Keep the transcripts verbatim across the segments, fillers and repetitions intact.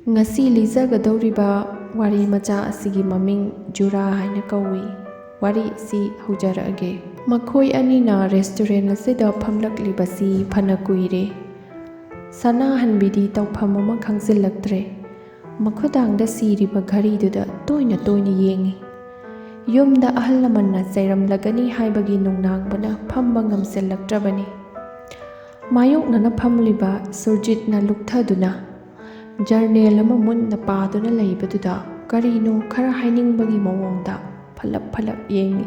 ꯉꯁꯤ ꯂꯤꯖꯒꯗꯧꯔꯤꯕ ꯋꯥꯔꯤ ꯃꯆꯥ ꯑꯁꯤꯒꯤ ꯃꯃꯤꯡ ꯖꯨꯔꯥ ꯍꯥꯏꯅ ꯀꯧꯏ꯫ ꯋꯥꯔꯤ ꯑꯁꯤ ꯍꯧꯖꯔꯛꯑꯒꯦ꯫ ꯃꯈꯣꯏ ꯑꯅꯤꯅ restaurant ꯑꯁꯤꯗ ꯐꯝꯂꯛꯂꯤꯕꯁꯤ ꯐꯅ ꯀꯨꯏꯔꯦ꯫ ꯁꯅꯥꯍꯟꯕꯤꯗꯤ ꯇꯧꯐꯝ ꯑꯃ ꯈꯪꯖꯤꯜꯂꯛꯇ꯭ꯔꯦ꯫ ꯃꯈꯨꯗꯥꯡꯗ ꯁꯤꯔꯤꯕ ꯘꯔꯤꯗꯨꯗ ꯇꯣꯏꯅ ꯇꯣꯏꯅ ꯌꯦꯡꯏ꯫ ꯌꯨꯝꯗ ꯑꯍꯜ ꯂꯃꯟꯅ ꯆꯩꯔꯝꯂꯒꯅꯤ ꯍꯥꯏꯕꯒꯤ ꯅꯨꯡꯅꯥꯡꯕꯅ ꯐꯝꯕ ꯉꯝꯁꯤꯜꯂꯛꯇ꯭ꯔꯕꯅꯤ꯫ ꯃꯥꯌꯣꯛꯅꯅ ꯐꯝꯂꯤꯕ ꯁꯨꯔꯖꯤꯠꯅ ꯂꯨꯞꯊꯗꯨꯅ journal ꯑꯃ ꯃꯨꯟꯅ ꯄꯥꯗꯨꯅ ꯂꯩꯕꯗꯨꯗ ꯀꯔꯤꯅꯣ ꯈꯔ ꯍꯥꯏꯅꯤꯡꯕꯒꯤ ꯃꯑꯣꯡꯗ ꯐꯂꯞ ꯐꯂꯞ ꯌꯦꯡꯏ꯫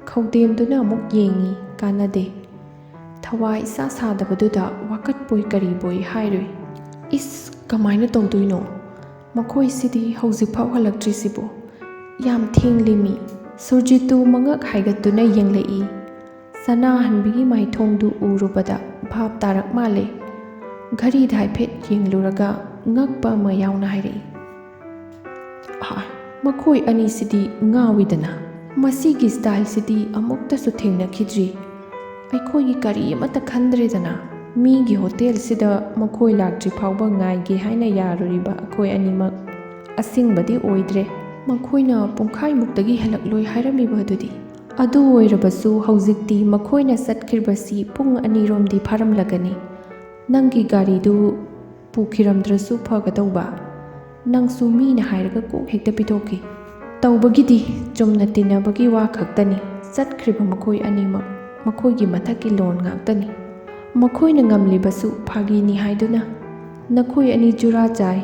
ꯈꯧꯗꯦꯝꯗꯨꯅ ꯑꯃꯨꯛ ꯌꯦꯡꯏ, ꯀꯥꯟꯅꯗꯦ꯫ ꯊꯋꯥꯏ ꯏꯁꯥ ꯁꯥꯗꯕꯗꯨꯗ ꯋꯥꯀꯠꯄꯣꯏ ꯀꯔꯤꯕꯣꯏ ꯍꯥꯏꯔꯨꯏ꯫ "ꯏꯁ, ꯀꯃꯥꯏꯅ ꯇꯧꯗꯣꯏꯅꯣ? ꯃꯈꯣꯏꯁꯤꯗꯤ ꯍꯧꯖꯤꯛꯐꯥꯎ ꯍꯜꯂꯛꯇ꯭ꯔꯤꯁꯤꯕꯣ? ꯌꯥꯝ ꯊꯦꯡꯂꯦꯃꯤ!" ꯁꯨꯔꯖꯤꯠꯇꯨ ꯃꯉꯛ ꯍꯥꯏꯒꯠꯇꯨꯅ ꯌꯦꯡꯂꯛꯏ꯫ ꯁꯅꯥꯍꯟꯕꯤꯒꯤ ꯃꯥꯏꯊꯣꯡꯗꯨ ꯎꯔꯨꯕꯗ ꯚꯥꯞ ꯇꯥꯔꯛ ꯃꯥꯜꯂꯦ꯫ ꯘꯔꯤꯗ ꯍꯥꯏꯐꯦꯠ ꯌꯦꯡꯂꯨꯔꯒ ꯉꯛꯄ ꯑꯃ ꯌꯥꯎꯅ ꯍꯥꯏꯔꯛꯏ, "ꯑꯥ, ꯃꯈꯣꯏ ꯑꯅꯤꯁꯤꯗꯤ ꯉꯥꯎꯏꯗꯅ꯫ ꯃꯁꯤꯒꯤ styleꯁꯤꯗꯤ ꯑꯃꯨꯛꯇꯁꯨ ꯊꯦꯡꯅꯈꯤꯗ꯭ꯔꯤ꯫ ꯑꯩꯈꯣꯏꯒꯤ ꯀꯔꯤ ꯑꯃꯠꯇ ꯈꯟꯗ꯭ꯔꯦꯗꯅ꯫ ꯃꯤꯒꯤ ꯍꯣꯇꯦꯜꯁꯤꯗ ꯃꯈꯣꯏ ꯂꯥꯛꯇ꯭ꯔꯤ ꯐꯥꯎꯕ ꯉꯥꯏꯒꯦ ꯍꯥꯏꯅ ꯌꯥꯔꯨꯔꯤꯕ ꯑꯩꯈꯣꯏ ꯑꯅꯤꯃꯛ ꯑꯁꯤꯡꯕꯗꯤ ꯑꯣꯏꯗ꯭ꯔꯦ꯫ ꯃꯈꯣꯏꯅ ꯄꯨꯡꯈꯥꯏꯃꯨꯛꯇꯒꯤ ꯍꯜꯂꯛꯂꯣꯏ ꯍꯥꯏꯔꯝꯃꯤꯕ ꯑꯗꯨꯗꯤ꯫ ꯑꯗꯨ ꯑꯣꯏꯔꯕꯁꯨ ꯍꯧꯖꯤꯛꯇꯤ ꯃꯈꯣꯏꯅ ꯆꯠꯈ꯭ꯔꯤꯕꯁꯤ ꯄꯨꯡ ꯑꯅꯤꯔꯣꯝꯗꯤ ꯐꯥꯔꯝꯂꯒꯅꯤ꯫ ꯅꯪꯒꯤ ꯒꯥꯔꯤꯗꯨ ꯄꯨꯈꯤꯔꯝꯗ꯭ꯔꯁꯨ ꯐꯒꯗꯧꯕ꯫ ꯅꯪꯁꯨ ꯃꯤꯅ ꯍꯥꯏꯔꯒ ꯀꯣꯛ ꯍꯦꯛꯇ ꯄꯤꯊꯣꯛꯈꯤ꯫ ꯇꯧꯕꯒꯤꯗꯤ ꯆꯨꯝꯅ ꯇꯤꯟꯅꯕꯒꯤ ꯋꯥ ꯈꯛꯇꯅꯤ꯫ ꯆꯠꯈ꯭ꯔꯤꯕ ꯃꯈꯣꯏ ꯑꯅꯤꯃꯛ ꯃꯈꯣꯏꯒꯤ ꯃꯊꯛꯀꯤ ꯂꯣꯟ ꯉꯥꯛꯇꯅꯤ꯫ ꯃꯈꯣꯏꯅ ꯉꯝꯂꯤꯕꯁꯨ ꯐꯥꯒꯤꯅꯤ ꯍꯥꯏꯗꯨꯅ ꯅꯈꯣꯏ ꯑꯅꯤ ꯖꯨꯔꯥ ꯆꯥꯏ,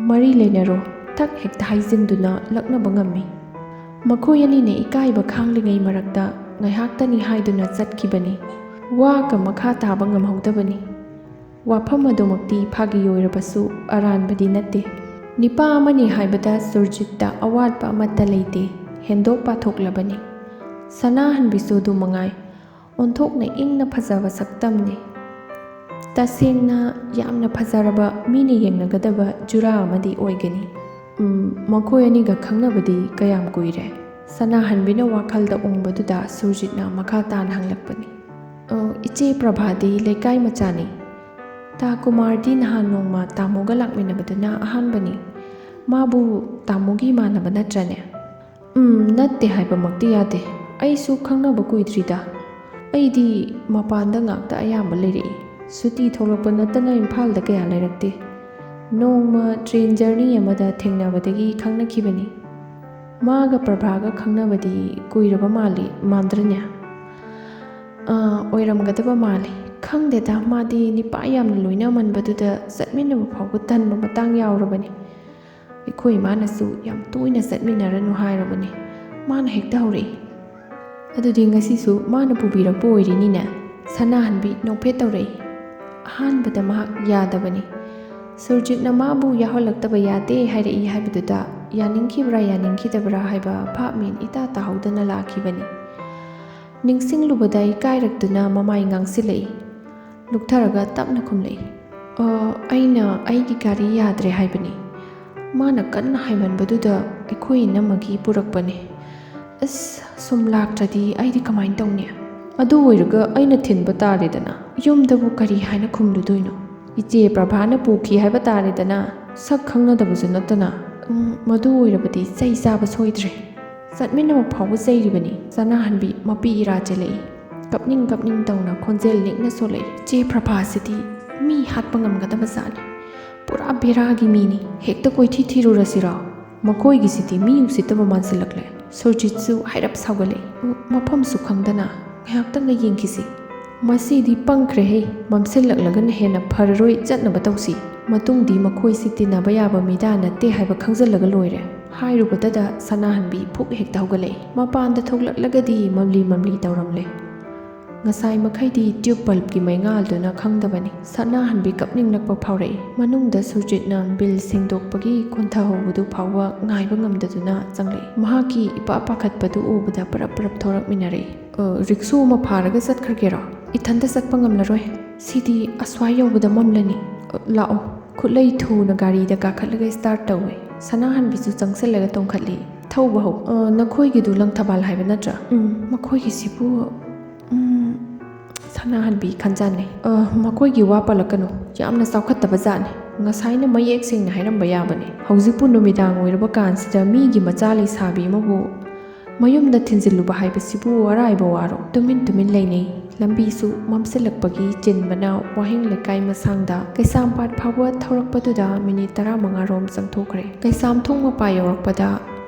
ꯃꯔꯤ ꯂꯩꯅꯔꯣ, ꯊꯛ ꯍꯦꯛꯇ ꯍꯥꯏꯖꯤꯟꯗꯨꯅ ꯂꯛꯅꯕ ꯉꯝꯃꯤ꯫ ꯃꯈꯣꯏ ꯑꯅꯤꯅ ꯏꯀꯥꯏꯕ ꯈꯥꯡꯂꯤꯉꯩ ꯃꯔꯛꯇ ꯉꯥꯏꯍꯥꯛꯇꯅꯤ ꯍꯥꯏꯗꯨꯅ ꯆꯠꯈꯤꯕꯅꯤ꯫ ꯋꯥꯒ ꯃꯈꯥ ꯇꯥꯕ ꯉꯝꯍꯧꯗꯕꯅꯤ꯫ ꯋꯥꯐꯝ ꯑꯗꯨꯃꯛꯇꯤ ꯐꯥꯒꯤ ꯑꯣꯏꯔꯕꯁꯨ ꯑꯔꯥꯟꯕꯗꯤ ꯅꯠꯇꯦ꯫ ꯅꯤꯄꯥ ꯑꯃꯅꯤ ꯍꯥꯏꯕꯗ ꯁꯨꯔꯖꯤꯠꯇ ꯑꯋꯥꯠꯄ ꯑꯃꯠꯇ ꯂꯩꯇꯦ, ꯍꯦꯟꯗꯣꯛ ꯄꯥꯊꯣꯛꯂꯕꯅꯤ꯫ ꯁꯅꯥꯍꯟꯕꯤꯁꯨ ꯑꯗꯨ ꯃꯉꯥꯏ꯫ ꯑꯣꯟꯊꯣꯛꯅ ꯏꯪꯅ ꯐꯖꯕ ꯁꯛꯇꯝꯅꯤ꯫ ꯇꯁꯦꯡꯅ ꯌꯥꯝꯅ ꯐꯖꯔꯕ, ꯃꯤꯅ ꯌꯦꯡꯅꯒꯗꯕ ꯖꯨꯔꯥ ꯑꯃꯗꯤ ꯑꯣꯏꯒꯅꯤ꯫ ꯎꯝ, ꯃꯈꯣꯏ ꯑꯅꯤꯒ ꯈꯪꯅꯕꯗꯤ ꯀꯌꯥꯝ ꯀꯨꯏꯔꯦ? ꯁꯅꯥꯍꯟꯕꯤꯅ ꯋꯥꯈꯜꯗ ꯎꯪꯕꯗꯨꯗ ꯁꯨꯔꯖꯤꯠꯅ ꯃꯈꯥ ꯇꯥꯅ ꯍꯪꯂꯛꯄꯅꯤ꯫ "ꯑ, ꯏꯆꯦ ꯄ꯭ꯔꯚꯥꯗꯤ ꯂꯩꯀꯥꯏ ꯃꯆꯥꯅꯤ꯫ ꯇꯥ ꯀꯨꯃꯥꯔꯗꯤ ꯅꯍꯥꯟ ꯅꯣꯡꯃ ꯇꯥꯃꯣꯒ ꯂꯥꯛꯃꯤꯟꯅꯕꯗꯨꯅ ꯑꯍꯥꯟꯕꯅꯤ꯫ ꯃꯥꯕꯨ ꯇꯥꯃꯣꯒꯤ ꯏꯃꯥꯟꯅꯕ ꯅꯠꯇ꯭ꯔꯅꯦ? ꯎꯝ, ꯅꯠꯇꯦ ꯍꯥꯏꯕꯃꯛꯇꯤ ꯌꯥꯗꯦ꯫ ꯑꯩꯁꯨ ꯈꯪꯅꯕ ꯀꯨꯏꯗ꯭ꯔꯤꯗ꯫ ꯑꯩꯗꯤ ꯃꯄꯥꯟꯗ ꯉꯥꯛꯇ ꯑꯌꯥꯝꯕ ꯂꯩꯔꯛꯏ꯫ ꯁꯨꯇꯤ ꯊꯣꯛꯂꯛꯄ ꯅꯠꯇꯅ ꯏꯝꯐꯥꯜꯗ ꯀꯌꯥ ꯂꯩꯔꯛꯇꯦ꯫ ꯅꯣꯡꯃ ꯇ꯭ꯔꯦꯟ ꯖꯔꯅꯤ ꯑꯃꯗ ꯊꯦꯡꯅꯕꯗꯒꯤ ꯈꯪꯅꯈꯤꯕꯅꯤ꯫ ꯃꯥꯒ ꯄ꯭ꯔꯚꯥꯒ ꯈꯪꯅꯕꯗꯤ ꯀꯨꯏꯔꯕ ꯃꯥꯜꯂꯤ, ꯃꯥꯟꯗ꯭ꯔꯅꯦ? ꯑꯥ, ꯑꯣꯏꯔꯝꯒꯗꯕ ꯃꯥꯜꯂꯤ꯫ ꯈꯪꯗꯦꯗ, ꯃꯥꯗꯤ ꯅꯤꯄꯥ ꯌꯥꯝꯅ ꯂꯣꯏꯅꯃꯟꯕꯗꯨꯗ ꯆꯠꯃꯤꯟꯅꯕ ꯐꯥꯎꯕ ꯇꯟꯕ ꯃꯇꯥꯡ ꯌꯥꯎꯔꯕꯅꯤ꯫ ꯑꯩꯈꯣꯏ ꯏꯃꯥꯅꯁꯨ ꯌꯥꯝ ꯇꯣꯏꯅ ꯆꯠꯃꯤꯟꯅꯔꯅꯨ ꯍꯥꯏꯔꯕꯅꯤ꯫ ꯃꯥꯅ ꯍꯦꯛꯇ ꯍꯧꯔꯛꯏ꯫ ꯑꯗꯨꯗꯤ ꯉꯁꯤꯁꯨ ꯃꯥꯅ ꯄꯨꯕꯤꯔꯛꯄ ꯑꯣꯏꯔꯤꯅꯤꯅꯦ? ꯁꯅꯥꯍꯟꯕꯤ ꯅꯣꯛꯐꯦꯠ ꯇꯧꯔꯛꯏ꯫ ꯑꯍꯥꯟꯕꯗ ꯃꯍꯥꯛ ꯌꯥꯗꯕꯅꯤ꯫ ꯁꯨꯔꯖꯤꯠꯅ ꯃꯥꯕꯨ ꯌꯥꯎꯍꯜꯂꯛꯇꯕ ꯌꯥꯗꯦ ꯍꯥꯏꯔꯛꯏ ꯍꯥꯏꯕꯗꯨꯗ ꯌꯥꯅꯤꯡꯈꯤꯕ꯭ꯔꯥ ꯌꯥꯅꯤꯡꯈꯤꯗꯕ꯭ꯔꯥ ꯍꯥꯏꯕ ꯚꯥꯞ ꯃꯦꯟ ꯏꯇꯥ ꯇꯥꯍꯧꯗꯅ ꯂꯥꯛꯈꯤꯕꯅꯤ꯫ ꯅꯤꯡꯁꯤꯡꯂꯨꯕꯗ ꯏꯀꯥꯏꯔꯛꯇꯨꯅ ꯃꯃꯥꯏ ꯉꯥꯡꯁꯤꯜꯂꯛꯏ꯫ ꯂꯨꯛꯊꯔꯒ ꯇꯞꯅ ꯈꯨꯝꯂꯛꯏ꯫ "ꯑ, ꯑꯩꯅ ꯑꯩꯒꯤ ꯒꯥꯔꯤ ꯌꯥꯗ꯭ꯔꯦ ꯍꯥꯏꯕꯅꯤ꯫ ꯃꯥꯅ ꯀꯟꯅ ꯍꯥꯏꯃꯟꯕꯗꯨꯗ ꯑꯩꯈꯣꯏ ꯏꯅꯝꯃꯒꯤ ꯄꯨꯔꯛꯄꯅꯤ꯫ ꯑꯁ, ꯁꯨꯝ ꯂꯥꯛꯇ꯭ꯔꯗꯤ ꯑꯩꯗꯤ ꯀꯃꯥꯏꯅ ꯇꯧꯅꯤ? ꯑꯗꯨ ꯑꯣꯏꯔꯒ ꯑꯩꯅ ꯊꯤꯟꯕ ꯇꯥꯔꯦꯗꯅ꯫ ꯌꯨꯝꯗꯕꯨ ꯀꯔꯤ ꯍꯥꯏꯅ ꯈꯨꯝꯂꯨꯗꯣꯏꯅꯣ? ꯏꯆꯦ ꯄ꯭ꯔꯚꯥꯅ ꯄꯨꯈꯤ ꯍꯥꯏꯕ ꯇꯥꯔꯦꯗꯅ, ꯁꯛ ꯈꯪꯅꯗꯕꯁꯨ ꯅꯠꯇꯅ꯫ ꯎꯝ, ꯃꯗꯨ ꯑꯣꯏꯔꯕꯗꯤ ꯆꯩ ꯆꯥꯕ ꯁꯣꯏꯗ꯭ꯔꯦ꯫ ꯆꯠꯃꯤꯟꯅꯕ ꯐꯥꯎꯕ ꯆꯩꯔꯤꯕꯅꯤ꯫" ꯁꯅꯥꯍꯟꯕꯤ ꯃꯄꯤ ꯏꯔꯥ ꯆꯦꯜꯂꯛꯏ꯫ ꯀꯞꯅꯤꯡ ꯀꯞꯅꯤꯡ ꯇꯧꯅ ꯈꯣꯟꯖꯦꯜ ꯅꯦꯛꯅ ꯁꯣꯜꯂꯛꯏ꯫ "ꯆꯦ ꯄ꯭ꯔꯚꯥꯁꯤꯗꯤ ꯃꯤ ꯍꯥꯠꯄ ꯉꯝꯒꯗꯕ ꯖꯥꯠꯅꯤ꯫ ꯄꯨꯔꯥ ꯕꯦꯔꯥꯒꯤ ꯃꯤꯅꯤ꯫ ꯍꯦꯛꯇ ꯀꯣꯏꯊꯤ ꯊꯤꯔꯨꯔꯁꯤꯔꯣ? ꯃꯈꯣꯏꯒꯤꯁꯤꯗꯤ ꯃꯤ ꯎꯁꯤꯠꯇꯕ ꯃꯥꯟꯁꯤꯜꯂꯛꯂꯦ꯫" ꯁꯨꯔꯖꯤꯠꯁꯨ ꯍꯥꯏꯔꯞ ꯁꯥꯎꯒꯠꯂꯛꯏ꯫ "ꯎ, ꯃꯐꯝꯁꯨ ꯈꯪꯗꯅ ꯉꯥꯏꯍꯥꯛꯇꯪꯒ ꯌꯦꯡꯈꯤꯁꯤ꯫ ꯃꯁꯤꯗꯤ ꯄꯪꯈ꯭ꯔꯦꯍꯦ꯫ ꯃꯝꯁꯤꯜꯂꯛꯂꯒꯅ ꯍꯦꯟꯅ ꯐꯔꯔꯣꯏ, ꯆꯠꯅꯕ ꯇꯧꯁꯤ꯫ ꯃꯇꯨꯡꯗꯤ ꯃꯈꯣꯏꯁꯤ ꯇꯤꯟꯅꯕ ꯌꯥꯕ ꯃꯤꯗꯥ ꯅꯠꯇꯦ ꯍꯥꯏꯕ ꯈꯪꯖꯤꯜꯂꯒ ꯂꯣꯏꯔꯦ꯫" ꯍꯥꯏꯔꯨꯕꯗꯗ ꯁꯅꯥꯍꯟꯕꯤ ꯐꯨꯛ ꯍꯦꯛꯇ ꯍꯧꯒꯠꯂꯛꯏ꯫ ꯃꯄꯥꯟꯗ ꯊꯣꯛꯂꯛꯂꯒꯗꯤ ꯃꯝꯂꯤ ꯃꯝꯂꯤ ꯇꯧꯔꯝꯂꯦ꯫ ꯉꯁꯥꯏ ꯃꯈꯩꯗꯤ ꯇ꯭ꯌꯨꯕ ꯕꯜꯕꯀꯤ ꯃꯩꯉꯥꯜꯗꯨꯅ ꯈꯪꯗꯕꯅꯤ꯫ ꯁꯅꯥꯍꯟꯕꯤ ꯀꯞꯅꯤꯡꯂꯛꯄ ꯐꯥꯎꯔꯛꯏ꯫ ꯃꯅꯨꯡꯗ ꯁꯨꯔꯖꯤꯠꯅ ꯕꯤꯜ ꯁꯦꯡꯗꯣꯛꯄꯒꯤ ꯈꯣꯟꯊꯍꯧꯕꯗꯨ ꯐꯥꯎꯕ ꯉꯥꯏꯕ ꯉꯝꯗꯗꯨꯅ ꯆꯪꯂꯛꯏ꯫ ꯃꯍꯥꯛꯀꯤ ꯏꯄꯥ ꯄꯥꯈꯠꯄꯗꯨ ꯎꯕꯗ ꯄꯔꯞ ꯄꯔꯞ ꯊꯣꯔꯛꯃꯤꯟꯅꯔꯛꯏ꯫ "ꯑ, ꯔꯤꯛꯁꯣ ꯑꯃ ꯐꯥꯔꯒ ꯆꯠꯈ꯭ꯔꯒꯦꯔꯣ? ꯏꯊꯟꯇ ꯆꯠꯄ ꯉꯝꯂꯔꯣꯏ꯫ ꯁꯤꯗꯤ ꯑꯁ꯭ꯋꯥꯏ ꯌꯧꯕꯗ ꯃꯝꯂꯅꯤ꯫ ꯑ, ꯂꯥꯛꯑꯣ꯫" ꯈꯨꯠꯂꯩ ꯊꯨꯅ ꯒꯥꯔꯤꯗ ꯀꯥꯈꯠꯂꯒ ꯁ꯭ꯇꯥꯔꯠ ꯇꯧꯏ꯫ ꯁꯅꯥꯍꯟꯕꯤꯁꯨ ꯆꯪꯁꯤꯜꯂꯒ ꯇꯣꯡꯈꯠꯂꯤ꯫ "ꯊꯧꯕ ꯍꯧ꯫" "ꯑ, ꯅꯈꯣꯏꯒꯤꯗꯨ ꯂꯪꯊꯕꯥꯜ ꯍꯥꯏꯕ ꯅꯠꯇ꯭ꯔꯥ?" "ꯎꯝ, ꯃꯈꯣꯏꯒꯤꯁꯤꯕꯨ, ꯎꯝ, ꯁꯅꯥꯍꯟꯕꯤ ꯈꯟꯖꯥꯟꯅꯩ꯫ "ꯑ, ꯃꯈꯣꯏꯒꯤ ꯋꯥ ꯄꯜꯂꯛꯀꯅꯨ, ꯌꯥꯝꯅ ꯆꯥꯎꯈꯠꯇꯕ ꯖꯥꯠꯅꯤ꯫ ꯉꯁꯥꯏꯅ ꯃꯌꯦꯛ ꯁꯦꯡꯅ ꯍꯥꯏꯔꯝꯕ ꯌꯥꯕꯅꯤ꯫ ꯍꯧꯖꯤꯛꯄꯨ ꯅꯨꯃꯤꯗꯥꯡ ꯑꯣꯏꯔꯕ ꯀꯥꯟꯁꯤꯗ ꯃꯤꯒꯤ ꯃꯆꯥ ꯂꯩꯁꯥꯕꯤ ꯑꯃꯕꯨ ꯃꯌꯨꯝꯗ ꯊꯤꯟꯖꯤꯜꯂꯨꯕ ꯍꯥꯏꯕꯁꯤꯕꯨ ꯑꯔꯥꯏꯕ ꯋꯥꯔꯣ?" ꯇꯨꯃꯤꯟ ꯇꯨꯃꯤꯟ ꯂꯩꯅꯩ꯫ ꯂꯝꯕꯤꯁꯨ ꯃꯝꯁꯤꯜꯂꯛꯄꯒꯤ ꯆꯤꯟꯕꯅ ꯋꯥꯍꯦꯡ ꯂꯩꯀꯥꯏ ꯃꯁꯥꯡꯗ ꯀꯩꯁꯥꯝꯄꯥꯠ ꯐꯥꯎꯕ ꯊꯧꯔꯛꯄꯗꯨꯗ ꯃꯤꯅꯤꯠ ꯇꯔꯥꯃꯉꯥ ꯔꯣꯝ ꯆꯪꯊꯣꯛꯈ꯭ꯔꯦ꯫ ꯀꯩꯁꯥꯝꯊꯣꯡ ꯃꯄꯥ ꯌꯧꯔꯛꯄꯗ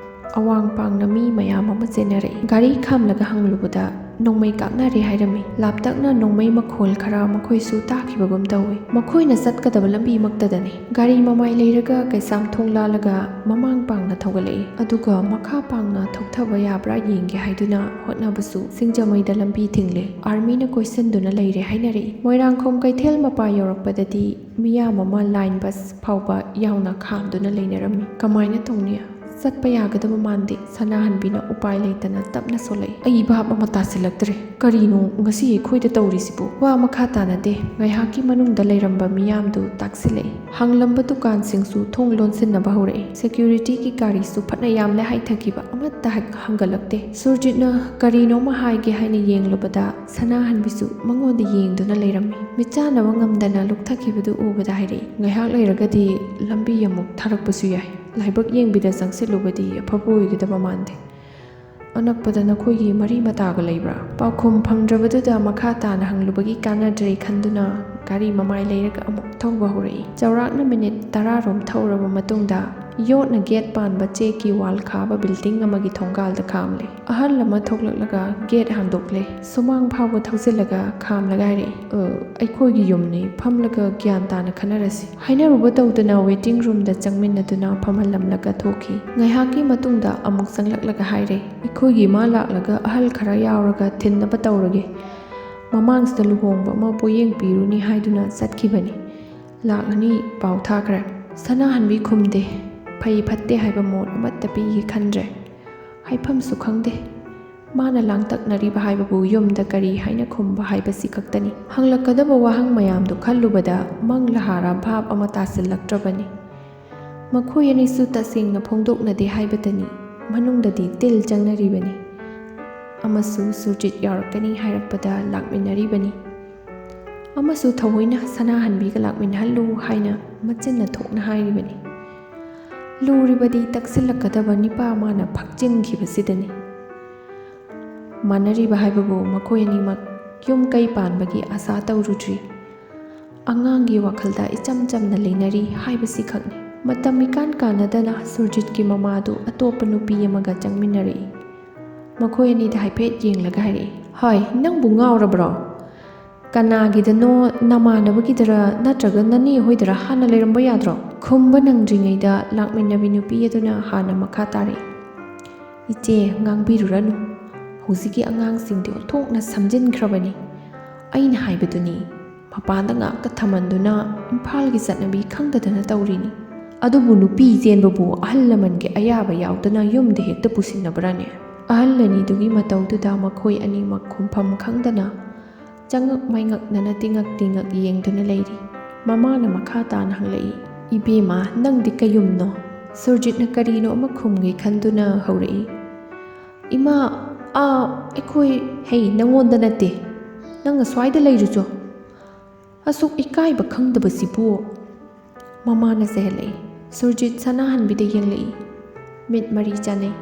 ꯑꯋꯥꯡ ꯄꯥꯡꯅ ꯃꯤ ꯃꯌꯥꯝ ꯑꯃ ꯆꯦꯟꯅꯔꯛꯏ꯫ ꯒꯥꯔꯤ ꯈꯥꯝꯂꯒ ꯍꯪꯂꯨꯕꯗ ꯅꯣꯡꯃꯩ ꯀꯥꯞꯅꯔꯦ ꯍꯥꯏꯔꯝꯃꯤ꯫ ꯂꯥꯞꯇꯛꯅ ꯅꯣꯡꯃꯩ ꯃꯈꯣꯜ ꯈꯔ ꯃꯈꯣꯏꯁꯨ ꯇꯥꯈꯤꯕꯒꯨꯝ ꯇꯧꯏ꯫ ꯃꯈꯣꯏꯅ ꯆꯠꯀꯗꯕ ꯂꯝꯕꯤꯃꯛꯇꯗꯅꯤ꯫ ꯒꯥꯔꯤ ꯃꯃꯥꯏ ꯂꯩꯔꯒ ꯀꯩꯁꯥꯝꯊꯣꯡ ꯂꯥꯜꯂꯒ ꯃꯃꯥꯡ ꯄꯥꯡꯅ ꯊꯧꯒꯠꯂꯛꯏ꯫ ꯑꯗꯨꯒ ꯃꯈꯥ ꯄꯥꯡꯅ ꯊꯧꯊꯕ ꯌꯥꯕ꯭ꯔꯥ ꯌꯦꯡꯒꯦ ꯍꯥꯏꯗꯨꯅ ꯍꯣꯠꯅꯕꯁꯨ ꯁꯤꯡꯖꯃꯩꯗ ꯂꯝꯕꯤ ꯊꯤꯡꯂꯦ꯫ ꯑꯥꯔꯃꯤꯅ ꯀꯣꯏꯁꯤꯟꯗꯨꯅ ꯂꯩꯔꯦ ꯍꯥꯏꯅꯔꯛꯏ꯫ ꯃꯣꯏꯔꯥꯡꯈꯣꯝ ꯀꯩꯊꯦꯜ ꯃꯄꯥ ꯌꯧꯔꯛꯄꯗꯗꯤ ꯃꯤꯌꯥꯝ ꯑꯃ ꯂꯥꯏꯟ ꯕꯁ ꯐꯥꯎꯕ ꯌꯥꯎꯅ ꯈꯥꯝꯗꯨꯅ ꯂꯩꯅꯔꯝꯃꯤ꯫ "ꯀꯃꯥꯏꯅ ꯇꯧꯅꯤ? ꯆꯠꯄ ꯌꯥꯒꯗꯕ ꯃꯥꯟꯗꯦ꯫" ꯁꯅꯥꯍꯟꯕꯤꯅ ꯎꯄꯥꯏ ꯂꯩꯇꯅ ꯇꯞꯅ ꯁꯣꯜꯂꯛꯏ꯫ "ꯑꯩ ꯚꯥꯞ ꯑꯃ ꯇꯥꯁꯤꯜꯂꯛꯇ꯭ꯔꯦ꯫ ꯀꯔꯤꯅꯣ ꯉꯁꯤ ꯑꯩꯈꯣꯏꯗ ꯇꯧꯔꯤꯁꯤꯕꯨ?" ꯋꯥ ꯃꯈꯥ ꯇꯥꯅꯗꯦ꯫ ꯉꯥꯏꯍꯥꯛꯀꯤ ꯃꯅꯨꯡꯗ ꯂꯩꯔꯝꯕ ꯃꯤꯌꯥꯝꯗꯨ ꯇꯥꯛꯁꯤꯜꯂꯛꯏ꯫ ꯍꯥꯡꯂꯝꯕ ꯗꯨꯀꯥꯟꯁꯤꯡꯁꯨ ꯊꯣꯡ ꯂꯣꯟꯁꯤꯟꯅꯕ ꯍꯧꯔꯛꯏ꯫ ꯁꯦꯀ꯭ꯌꯨꯔꯤꯇꯤꯒꯤ ꯒꯥꯔꯤꯁꯨ ꯐꯅ ꯌꯥꯝꯂꯦ ꯍꯥꯏꯊꯈꯤꯕ꯫ ꯑꯃꯠꯇ ꯍꯛ-, ꯍꯪꯒꯠꯂꯛꯇꯦ꯫ ꯁꯨꯔꯖꯤꯠꯅ ꯀꯔꯤꯅꯣꯃ ꯍꯥꯏꯒꯦ ꯍꯥꯏꯅ ꯌꯦꯡꯂꯨꯕꯗ ꯁꯅꯥꯍꯟꯕꯤꯁꯨ ꯃꯉꯣꯟꯗ ꯌꯦꯡꯗꯨꯅ ꯂꯩꯔꯝꯃꯤ꯫ ꯃꯤꯠꯆꯥꯟꯅꯕ ꯉꯝꯗꯅ ꯂꯨꯞꯊꯈꯤꯕꯗꯨ ꯎꯕꯗ ꯍꯥꯏꯔꯛꯏ, "ꯉꯥꯏꯍꯥꯛ ꯂꯩꯔꯒꯗꯤ ꯂꯝꯕꯤ ꯑꯃꯨꯛ ꯊꯥꯔꯛꯄꯁꯨ ꯌꯥꯏ꯫ ꯂꯥꯏꯕꯛ ꯌꯦꯡꯕꯤꯗ ꯆꯪꯁꯤꯜꯂꯨꯕꯗꯤ ꯑꯐꯕ ꯑꯣꯏꯒꯗꯕ ꯃꯥꯟꯗꯦ꯫ ꯑꯅꯛꯄꯗ ꯅꯈꯣꯏꯒꯤ ꯃꯔꯤ ꯃꯇꯥꯒ ꯂꯩꯕ꯭ꯔꯥ?" ꯄꯥꯎꯈꯨꯝ ꯐꯪꯗ꯭ꯔꯕꯗꯨꯗ ꯃꯈꯥ ꯇꯥꯅ ꯍꯪꯂꯨꯕꯒꯤ ꯀꯥꯟꯅꯗ꯭ꯔꯦ ꯈꯟꯗꯨꯅ ꯒꯥꯔꯤ ꯃꯃꯥꯏ ꯂꯩꯔꯒ ꯑꯃꯨꯛ ꯊꯧꯕ ꯍꯧꯔꯛꯏ꯫ ꯆꯥꯎꯔꯥꯛꯅ ꯃꯤꯅꯤꯠ ꯇꯔꯥ ꯔꯣꯝ ꯊꯧꯔꯕ ꯃꯇꯨꯡꯗ ꯌꯣꯠꯅ ꯒꯦꯠ ꯄꯥꯟꯕ ꯆꯦꯛꯀꯤ ꯋꯥꯜ ꯈꯥꯕ ꯕꯤꯜꯗꯤꯡ ꯑꯃꯒꯤ ꯊꯣꯡꯒꯥꯜꯗ ꯈꯥꯝꯂꯦ꯫ ꯑꯍꯜ ꯑꯃ ꯊꯣꯛꯂꯛꯂꯒ ꯒꯦꯠ ꯍꯥꯡꯗꯣꯛꯂꯦ꯫ ꯁꯨꯃꯥꯡ ꯐꯥꯎꯕ ꯊꯧꯖꯤꯜꯂꯒ ꯈꯥꯝꯂꯒ ꯍꯥꯏꯔꯛꯏ, "ꯑ, ꯑꯩꯈꯣꯏꯒꯤ ꯌꯨꯝꯅꯤ, ꯐꯝꯂꯒ ꯒ꯭ꯌꯥꯟ ꯇꯥꯅ ꯈꯟꯅꯔꯁꯤ꯫" ꯍꯥꯏꯅꯔꯨꯕ ꯇꯧꯗꯅ ꯋꯦꯇꯤꯡ ꯔꯨꯝꯗ ꯆꯪꯃꯤꯟꯅꯗꯨꯅ ꯐꯝꯍꯜꯂꯝꯂꯒ ꯊꯣꯛꯈꯤ꯫ ꯉꯥꯏꯍꯥꯛꯀꯤ ꯃꯇꯨꯡꯗ ꯑꯃꯨꯛ ꯆꯪꯂꯛꯂꯒ ꯍꯥꯏꯔꯦ, "ꯑꯩꯈꯣꯏꯒꯤ ꯏꯃꯥ ꯂꯥꯛꯂꯒ ꯑꯍꯜ ꯈꯔ ꯌꯥꯎꯔꯒ ꯊꯤꯟꯅꯕ ꯇꯧꯔꯒꯦ꯫ ꯃꯃꯥꯡꯁꯤꯗ ꯂꯨꯍꯣꯡꯕ ꯑꯃ ꯄꯣꯌꯦꯡ ꯄꯤꯔꯨꯅꯤ ꯍꯥꯏꯗꯨꯅ ꯆꯠꯈꯤꯕꯅꯤ꯫ ꯂꯥꯛꯂꯅꯤ ꯄꯥꯎ ꯊꯥꯈ꯭ꯔꯦ꯫" ꯁꯅꯥꯍꯟꯕꯤ ꯈꯨꯝꯗꯦ꯫ ꯐꯩ ꯐꯠꯇꯦ ꯍꯥꯏꯕ ꯃꯣꯠ ꯑꯃꯠꯇ ꯄꯤꯒꯦ ꯈꯟꯗ꯭ꯔꯦ꯫ ꯍꯥꯏꯐꯝꯁꯨ ꯈꯪꯗꯦ꯫ ꯃꯥꯅ ꯂꯥꯡꯇꯛꯅꯔꯤꯕ ꯍꯥꯏꯕꯕꯨ ꯌꯨꯝꯗ ꯀꯔꯤ ꯍꯥꯏꯅ ꯈꯨꯝꯕ ꯍꯥꯏꯕꯁꯤ ꯈꯛꯇꯅꯤ꯫ ꯍꯪꯂꯛꯀꯗꯕ ꯋꯥꯍꯪ ꯃꯌꯥꯝꯗꯨ ꯈꯜꯂꯨꯕꯗ ꯃꯪꯂꯍꯥꯔ ꯚꯥꯞ ꯑꯃ ꯇꯥꯁꯤꯜꯂꯛꯇ꯭ꯔꯕꯅꯤ꯫ ꯃꯈꯣꯏ ꯑꯅꯤꯁꯨ ꯇꯁꯦꯡꯅ ꯐꯣꯡꯗꯣꯛꯅꯗꯦ ꯍꯥꯏꯕꯇꯅꯤ, ꯃꯅꯨꯡꯗꯗꯤ ꯇꯤꯜ ꯆꯪꯅꯔꯤꯕꯅꯤ꯫ ꯑꯃꯁꯨ ꯁꯨꯔꯖꯤꯠ ꯌꯥꯎꯔꯛꯀꯅꯤ ꯍꯥꯏꯔꯛꯄꯗ ꯂꯥꯛꯃꯤꯟꯅꯔꯤꯕꯅꯤ꯫ ꯑꯃꯁꯨ ꯊꯑꯣꯏꯅ ꯁꯅꯥꯍꯟꯕꯤꯒ ꯂꯥꯛꯃꯤꯟꯅꯍꯜꯂꯨ ꯍꯥꯏꯅ ꯃꯆꯤꯟꯅ ꯊꯣꯛꯅ ꯍꯥꯏꯔꯤꯕꯅꯤ꯫ ꯂꯨꯔꯤꯕꯗꯤ ꯇꯛꯁꯤꯜꯂꯛꯀꯗꯕ ꯅꯤꯄꯥ ꯑꯃꯅ ꯐꯛꯆꯤꯟꯈꯤꯕꯁꯤꯗꯅꯤ꯫ ꯃꯥꯟꯅꯔꯤꯕ ꯍꯥꯏꯕꯕꯨ ꯃꯈꯣꯏ ꯑꯅꯤꯃꯛ ꯌꯨꯝ ꯀꯩ ꯄꯥꯟꯕꯒꯤ ꯑꯥꯁꯥ ꯇꯧꯔꯨꯗ꯭ꯔꯤ꯫ ꯑꯉꯥꯡꯒꯤ ꯋꯥꯈꯜꯗ ꯏꯆꯝ ꯆꯝꯅ ꯂꯩꯅꯔꯤ ꯍꯥꯏꯕꯁꯤ ꯈꯛꯅꯤ꯫ ꯃꯇꯝ ꯏꯀꯥꯟ ꯀꯥꯟꯅꯗꯅ ꯁꯨꯔꯖꯤꯠꯀꯤ ꯃꯃꯥꯗꯨ ꯑꯇꯣꯞꯄ ꯅꯨꯄꯤ ꯑꯃꯒ ꯆꯪꯃꯤꯟꯅꯔꯛꯏ꯫ ꯃꯈꯣꯏ ꯑꯅꯤꯗ ꯍꯥꯏꯐꯦꯠ ꯌꯦꯡꯂꯒ ꯍꯥꯏꯔꯛꯏ, "ꯍꯣꯏ, ꯅꯪꯕꯨ ꯉꯥꯎꯔꯕ꯭ꯔꯣ? ꯀꯅꯥꯒꯤꯗꯅꯣ, ꯅꯃꯥꯟꯅꯕꯒꯤꯗꯔ ꯅꯠꯇ꯭ꯔꯒ ꯅꯅꯦ ꯍꯣꯏꯗꯔ ꯍꯥꯟꯅ ꯂꯩꯔꯝꯕ ꯌꯥꯗ꯭ꯔꯣ?" ꯈꯨꯝꯕ ꯅꯪꯗ꯭ꯔꯤꯉꯩꯗ ꯂꯥꯛꯃꯤꯟꯅꯕꯤ ꯅꯨꯄꯤ ꯑꯗꯨꯅ ꯍꯥꯟꯅ ꯃꯈꯥ ꯇꯥꯔꯛꯏ, "ꯏꯆꯦ, ꯉꯥꯡꯕꯤꯔꯨꯔꯅꯨ꯫ ꯍꯧꯖꯤꯛꯀꯤ ꯑꯉꯥꯡꯁꯤꯡꯗꯤ ꯑꯣꯟꯊꯣꯛꯅ ꯁꯝꯖꯤꯟꯈ꯭ꯔꯕꯅꯤ꯫ ꯑꯩꯅ ꯍꯥꯏꯕꯗꯨꯅꯤ, ꯃꯄꯥꯟꯗ ꯉꯥꯛꯇ ꯊꯝꯍꯟꯗꯨꯅ ꯏꯝꯐꯥꯜꯒꯤ ꯆꯠꯅꯕꯤ ꯈꯪꯗꯗꯅ ꯇꯧꯔꯤꯅꯤ꯫ ꯑꯗꯨꯕꯨ ꯅꯨꯄꯤ ꯆꯦꯟꯕꯕꯨ ꯑꯍꯜ ꯂꯃꯟꯒꯤ ꯑꯌꯥꯕ ꯌꯥꯎꯗꯅ ꯌꯨꯝꯗ ꯍꯦꯛꯇ ꯄꯨꯁꯤꯟꯅꯕ꯭ꯔꯥꯅꯦ?" ꯑꯍꯜ ꯑꯅꯤꯗꯨꯒꯤ ꯃꯇꯧꯗꯨꯗ ꯃꯈꯣꯏ ꯑꯅꯤꯃꯛ ꯈꯨꯝꯐꯝ ꯈꯪꯗꯅ ꯆꯉꯛ ꯃꯩꯉꯛꯅꯅ ꯇꯤꯉꯛ ꯇꯤꯉꯛ ꯌꯦꯡꯗꯨꯅ ꯂꯩꯔꯤ꯫ ꯃꯃꯥꯅ ꯃꯈꯥ ꯇꯥꯅ ꯍꯪꯂꯛꯏ, "ꯏꯕꯦꯝꯃ, ꯅꯪꯗꯤ ꯀꯌꯨꯝꯅꯣ?" ꯁꯨꯔꯖꯤꯠꯅ ꯀꯔꯤꯅꯣ ꯑꯃ ꯈꯨꯝꯒꯦ ꯈꯟꯗꯨꯅ ꯍꯧꯔꯛꯏ, "ꯏꯃꯥ, ꯑꯥ, ꯑꯩꯈꯣꯏ"꯫ "ꯍꯩ, ꯅꯪꯉꯣꯟꯗ ꯅꯠꯇꯦ꯫ ꯅꯪ ꯑꯁ꯭ꯋꯥꯏꯗ ꯂꯩꯔꯨꯆꯣ꯫ ꯑꯁꯨꯛ ꯏꯀꯥꯏꯕ ꯈꯪꯗꯕꯁꯤꯕꯨ!" ꯃꯃꯥꯅ ꯆꯩꯍꯜꯂꯛꯏ꯫ ꯁꯨꯔꯖꯤꯠ ꯁꯅꯥꯍꯟꯕꯤꯗ ꯌꯦꯡꯂꯛꯏ꯫ ꯃꯤꯠ ꯃꯔꯤ ꯆꯥꯟꯅꯩ꯫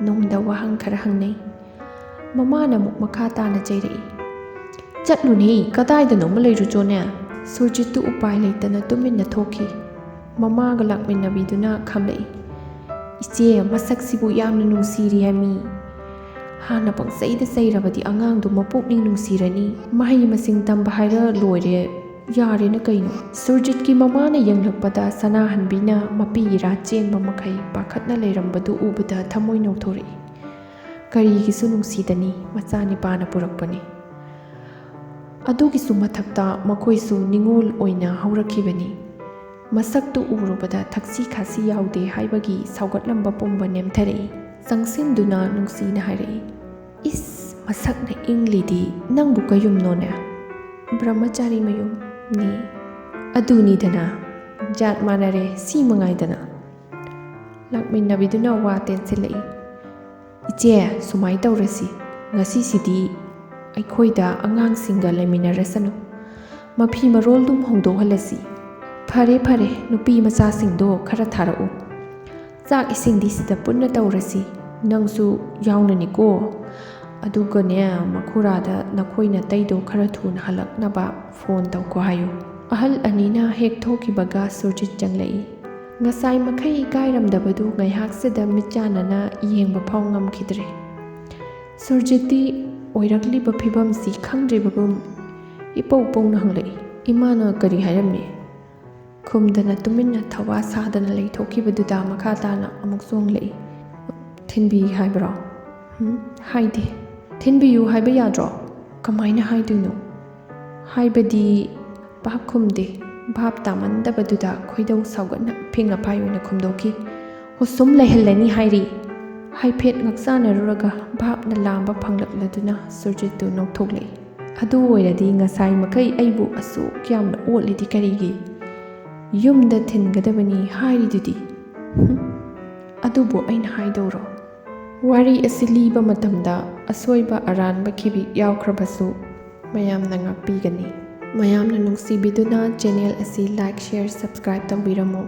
ꯅꯨꯡꯗ ꯋꯥꯍꯪ ꯈꯔ ꯍꯪꯅꯩ꯫ ꯃꯃꯥꯅ ꯑꯃꯨꯛ ꯃꯈꯥ ꯇꯥꯅ ꯆꯩꯔꯛꯏ, "ꯆꯠꯂꯨꯅꯦ, ꯀꯗꯥꯏꯗꯅꯣꯃ ꯂꯩꯔꯨꯆꯣꯅꯦ?" ꯁꯨꯔꯖꯤꯠꯇꯨ ꯎꯄꯥꯏ ꯂꯩꯇꯅ ꯇꯨꯃꯤꯟꯅ ꯊꯣꯛꯈꯤ꯫ ꯃꯃꯥꯒ ꯂꯥꯛꯃꯤꯟꯅꯕꯤꯗꯨꯅ ꯈꯝꯂꯛꯏ, "ꯏꯆꯦ, ꯃꯁꯛꯁꯤꯕꯨ ꯌꯥꯝꯅ ꯅꯨꯡꯁꯤꯔꯤ ꯍꯥꯏꯃꯤ꯫ ꯍꯥꯟꯅ ꯄꯪꯆꯩꯗ ꯆꯩꯔꯕꯗꯤ ꯑꯉꯥꯡꯗꯨ ꯃꯄꯨꯛꯅꯤꯡ ꯅꯨꯡꯁꯤꯔꯅꯤ꯫ ꯃꯍꯩ ꯃꯁꯤꯡ ꯇꯝꯕ ꯍꯥꯏꯔ ꯂꯣꯏꯔꯦ꯫ ꯌꯥꯔꯦꯅ ꯀꯩꯅꯣ?" ꯁꯨꯔꯖꯤꯠꯀꯤ ꯃꯃꯥꯅ ꯌꯦꯡꯂꯛꯄꯗ ꯁꯅꯥꯍꯟꯕꯤꯅ ꯃꯄꯤ ꯏꯔꯥ ꯆꯦꯟꯕ ꯃꯈꯩ ꯄꯥꯈꯠꯅ ꯂꯩꯔꯝꯕꯗꯨ ꯎꯕꯗ ꯊꯃꯣꯏ ꯅꯧꯊꯣꯔꯛꯏ꯫ ꯀꯔꯤꯒꯤꯁꯨ ꯅꯨꯡꯁꯤꯗꯅꯤ, ꯃꯆꯥꯅꯤꯄꯥꯅ ꯄꯨꯔꯛꯄꯅꯤ꯫ ꯑꯗꯨꯒꯤꯁꯨ ꯃꯊꯛꯇ ꯃꯈꯣꯏꯁꯨ ꯅꯤꯉꯣꯜ ꯑꯣꯏꯅ ꯍꯧꯔꯛꯈꯤꯕꯅꯤ꯫ ꯃꯁꯛꯇꯨ ꯎꯔꯨꯕꯗ ꯊꯛꯁꯤ ꯈꯥꯁꯤ ꯌꯥꯎꯗꯦ ꯍꯥꯏꯕꯒꯤ ꯁꯥꯎꯒꯠꯂꯝꯕ ꯄꯨꯝꯕ ꯅꯦꯝꯊꯔꯛꯏ꯫ ꯆꯪꯁꯤꯟꯗꯨꯅ ꯅꯨꯡꯁꯤꯅ ꯍꯥꯏꯔꯛꯏ, "ꯏꯁ, ꯃꯁꯛꯅ ꯏꯪꯂꯤꯗꯤ, ꯅꯪꯕꯨ ꯀꯌꯨꯝꯅꯣꯅꯦ?" "ꯕ꯭ꯔꯍꯃꯆꯥꯔꯤ ꯃꯌꯨꯝꯅꯤ꯫" "ꯑꯗꯨꯅꯤꯗꯅ, ꯖꯥꯠ ꯃꯥꯟꯅꯔꯦ, ꯁꯤ ꯃꯉꯥꯏꯗꯅ꯫" ꯂꯥꯛꯃꯤꯟꯅꯕꯤꯗꯨꯅ ꯋꯥ ꯇꯦꯟꯁꯤꯜꯂꯛꯏ꯫ "ꯏꯆꯦ, ꯁꯨꯃꯥꯏꯅ ꯇꯧꯔꯁꯤ, ꯉꯁꯤꯁꯤꯗꯤ ꯑꯩꯈꯣꯏꯗ ꯑꯉꯥꯡꯁꯤꯡꯒ ꯂꯩꯃꯤꯟꯅꯔꯁꯅꯨ, ꯃꯐꯤ ꯃꯔꯣꯜꯗꯨꯝ ꯍꯣꯡꯗꯣꯛꯍꯜꯂꯁꯤ꯫ ꯐꯔꯦ ꯐꯔꯦ, ꯅꯨꯄꯤ ꯃꯆꯥꯁꯤꯡꯗꯣ ꯈꯔ ꯊꯥꯔꯛꯎ꯫ ꯆꯥꯛ ꯏꯁꯤꯡꯗꯤ ꯁꯤꯗ ꯄꯨꯟꯅ ꯇꯧꯔꯁꯤ, ꯅꯪꯁꯨ ꯌꯥꯎꯅꯅꯤꯀꯣ꯫ ꯑꯗꯨꯒꯅꯦ, ꯃꯈꯨꯔꯥꯗ ꯅꯈꯣꯏ ꯅꯇꯩꯗꯣ ꯈꯔ ꯊꯨꯅ ꯍꯜꯂꯛꯅꯕ ꯐꯣꯟ ꯇꯧꯀꯣ ꯍꯥꯏꯌꯨ"꯫ ꯑꯍꯜ ꯑꯅꯤꯅ ꯍꯦꯛ ꯊꯣꯛꯈꯤꯕꯒ ꯁꯨꯔꯖꯤꯠ ꯆꯪꯂꯛꯏ꯫ ꯉꯁꯥꯏ ꯃꯈꯩ ꯏꯀꯥꯏꯔꯝꯗꯕꯗꯨ ꯉꯥꯏꯍꯥꯛꯁꯤꯗ ꯃꯤꯠ ꯆꯥꯟꯅꯅ ꯌꯦꯡꯕ ꯐꯥꯎ ꯉꯝꯈꯤꯗ꯭ꯔꯦ꯫ ꯁꯨꯔꯖꯤꯠꯇꯤ ꯑꯣꯏꯔꯛꯂꯤꯕ ꯐꯤꯕꯝꯁꯤ ꯈꯪꯗ꯭ꯔꯤꯕꯒꯨꯝ ꯏꯄꯧ ꯄꯧꯅ ꯍꯪꯂꯛꯏ, "ꯏꯃꯥꯅ ꯀꯔꯤ ꯍꯥꯏꯔꯝꯃꯤ?" ꯈꯨꯝꯗꯅ ꯇꯨꯃꯤꯟꯅ ꯊꯋꯥ ꯁꯥꯗꯅ ꯂꯩꯊꯣꯛꯈꯤꯕꯗꯨꯗ ꯃꯈꯥ ꯇꯥꯅ ꯑꯃꯨꯛꯁꯨ ꯍꯪꯂꯛꯏ, "ꯊꯤꯟꯕꯤ ꯍꯥꯏꯕ꯭ꯔꯣ?" "ꯎꯝ, ꯍꯥꯏꯗꯦ"꯫ "ꯊꯤꯟꯕꯤꯌꯨ ꯍꯥꯏꯕ ꯌꯥꯗ꯭ꯔꯣ? ꯀꯃꯥꯏꯅ ꯍꯥꯏꯗꯣꯏꯅꯣ?" "ꯍꯥꯏꯕꯗꯤ"꯫ ꯚꯥꯞ ꯈꯨꯝꯗꯦ꯫ ꯚꯥꯞ ꯇꯥꯃꯟꯗꯕꯗꯨꯗ ꯈꯣꯏꯗꯧ ꯁꯥꯎꯒꯠꯅ ꯐꯤꯡ ꯑꯐꯥꯏ ꯑꯣꯏꯅ ꯈꯨꯝꯗꯣꯛꯈꯤ꯫ "ꯑꯣ, ꯁꯨꯝ ꯂꯩꯍꯜꯂꯅꯤ ꯍꯥꯏꯔꯤ"꯫ ꯍꯥꯏꯐꯦꯠ ꯉꯛꯆꯥꯟꯅꯔꯨꯔꯒ ꯚꯥꯞꯅ ꯂꯥꯝꯕ ꯐꯪꯂꯛꯂꯗꯨꯅ ꯁꯨꯔꯖꯤꯠꯇꯨ ꯅꯣꯛꯊꯣꯛꯂꯛꯏ꯫ "ꯑꯗꯨ ꯑꯣꯏꯔꯗꯤ ꯉꯁꯥꯏ ꯃꯈꯩ ꯑꯩꯕꯨ ꯑꯁꯨꯛ ꯌꯥꯝꯅ ꯑꯣꯠꯂꯤꯗꯤ ꯀꯔꯤꯒꯤ? ꯌꯨꯝꯗ ꯊꯤꯟꯒꯗꯕꯅꯤ ꯍꯥꯏꯔꯤꯗꯨꯗꯤ"꯫ "ꯍꯨꯝ, ꯑꯗꯨꯕꯨ ꯑꯩꯅ ꯍꯥꯏꯗꯧꯔꯣ?" ꯋꯥꯔꯤ ꯑꯁꯤ ꯂꯤꯕ ꯃꯇꯝꯗ ꯑꯁꯣꯏꯕ ꯑꯔꯥꯟꯕ ꯈꯤꯕꯤ ꯌꯥꯎꯈ꯭ꯔꯕꯁꯨ ꯃꯌꯥꯝꯅ ꯉꯥꯛꯄꯤꯒꯅꯤ꯫ ꯃꯌꯥꯝꯅ ꯅꯨꯡꯁꯤꯕꯤꯗꯨꯅ channel ꯑꯁꯤ like, share, subscribe ꯇꯧꯕꯤꯔꯝꯃꯨ꯫